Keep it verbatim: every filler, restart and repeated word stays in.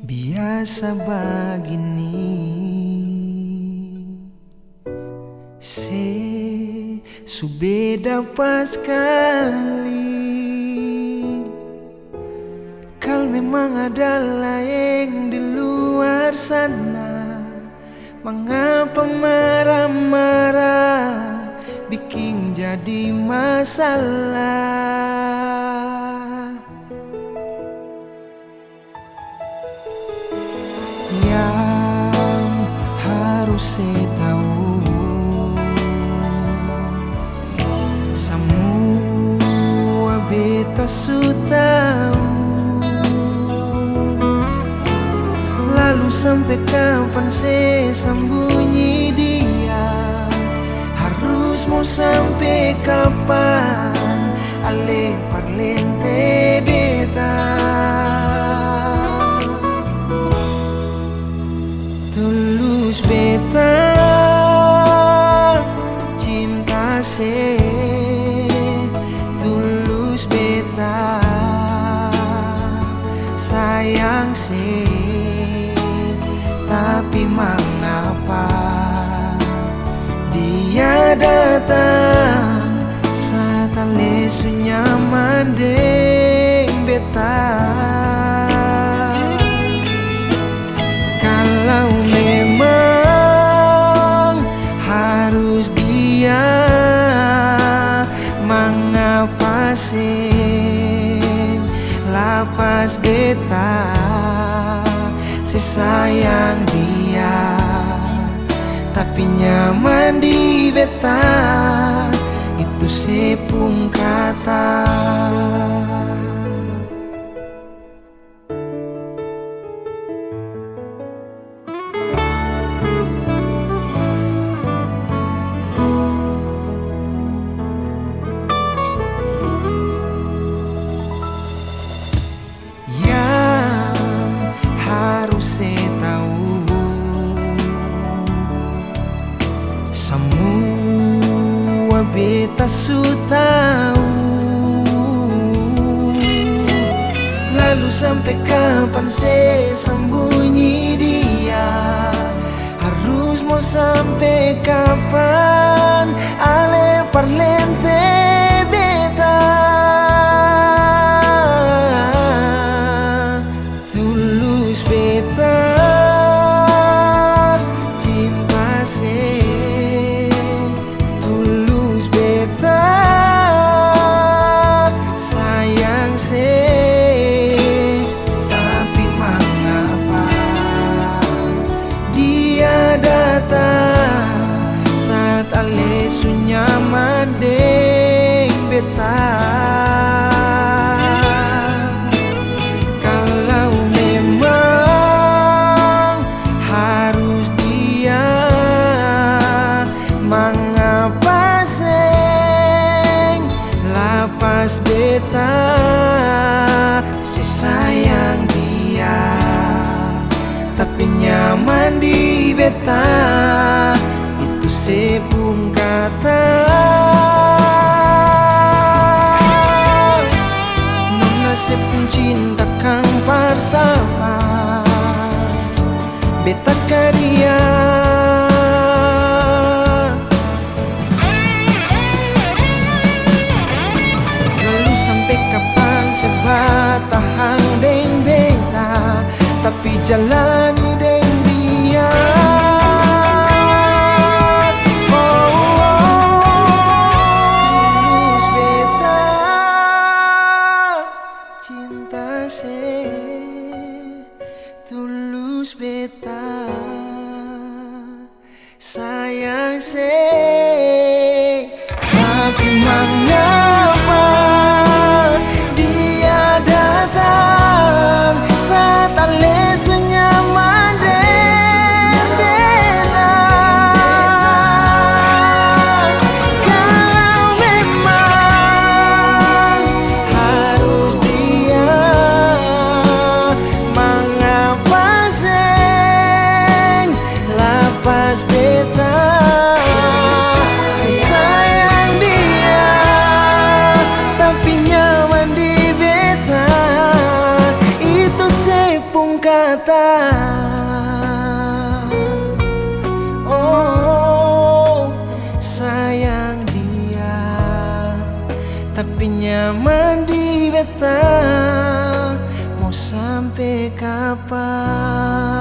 Biasa bagini, se su beda paskali. Kal memang ada laeng di luar sana, mangapa mara-mara biking jadi masalah? Yang harus se tau, samua beta su tau. Lalu sampe kapan se sambunyi dia? Harus mo sampe kapan ale parlente beta? Tulus beta cinta se, tulus beta sayang se, tapi mangapa dia datang saat ale su nyaman deng beta? Kalau memang harus dia, mangapa seng lapas beta, se sayang dia, tapi nyaman di beta, itu se pung kata. Yang harus se tau, samua beta su tau. Lalu sampe kapan se sambunyi dia? Harus mo sampe kapan ale parlente beta? Tulus beta cinta se, tulus beta sayang se, tapi mangapa dia datang saat ale su nyaman deng beta? Kalau memang harus dia, mangapa seng lapas beta, se sayang dia, tapi nyaman di beta, itu se pung kata. Nona se pung cinta kang par sapa beta ka dia. Lalu sampe kapan se batahang deng beta, tapi jalani deng dia? Oh, oh, oh. Tulus beta cinta se, tulus beta sayang se, tapi mangapa dia datang saat ale su nyaman deng beta? Kalau memang harus dia, mangapa seng lapas beta, Nyaman di beta, mo sampe kapan?